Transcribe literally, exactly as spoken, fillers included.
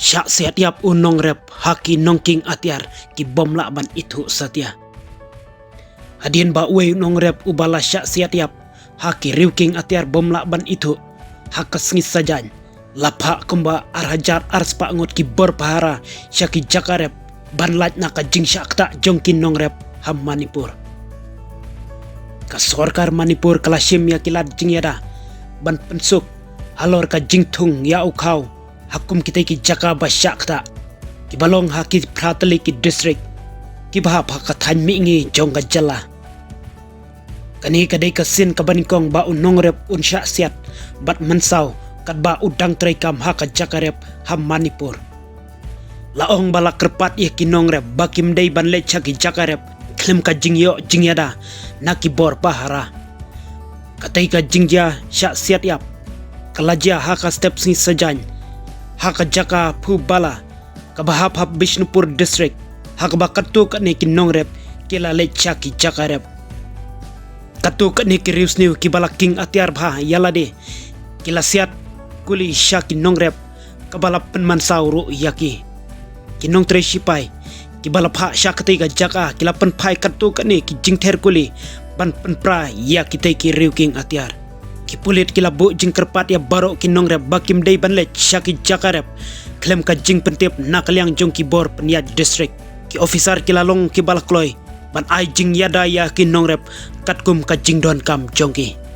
Shah siat ïap u nongrep ha ki nongking atiar ki bym lah ban ithuh satia. Hadien ba uwei u nongrep uba la shah siat ïap ha ki riewking atiar bym lah ban ithuh ha ka sngi Saitjaiñ, la phah kumba ar hajar ar spah ngut ki bor pahara sha ki jaka rep ban lait na ka jingshah ktah jong ki nongrep ha Manipur. Ka sorkar Manipur ka la shim ïa ki lad jingïada ban pynsuk halor ka jingthung ïa u khaw ha kum kitei ki jaka ba shah ktah, kiba long ha ki phra tylli ki district kiba hap ha ka thaiñ mihngi jong ka jylla. Kane ka dei ka sien kaba nyngkong ba u nongrep un shah siat bad mynsaw katba u dang treikam ha ka jaka rep ha Manipur. La ong ba la kyrpad ïa ki nongrep ba kim dei ban leit sha ki jaka rep khlem ka jingïoh jingïada na ki bor pahara. Katei ka jingjia shah siat ïap ka la jia ha ka step sngi Saitjaiñ ha ka jaka Phubala, kaba hap ha Bishnupur District, ha kaba katto katne ki nongrep ki la leit sha ki jaka rep. Katto katne ki riewsniew kiba la king atiar bha ïa lade ki la siat kuli sha ki nongrep, kaba la pynmynsaw ruh ïa ki. Ki nongtrei shipai kiba la phah sha katei ka jaka ki la pynphai katto katne ki jingther kuli ban pynpra ïa kitei ki riewking atiar. Ki pulit ki la buh jingkyrpad ïa baroh ki nongrep ba kim dei ban leit sha ki jaka rep khlem ka jingpyntip na ka liang jong ki bor pynïaid district. Ki officer ki la long kiba la kloi ban ai jingïada ïa ki nongrep katkum ka jingdonkam jong ki.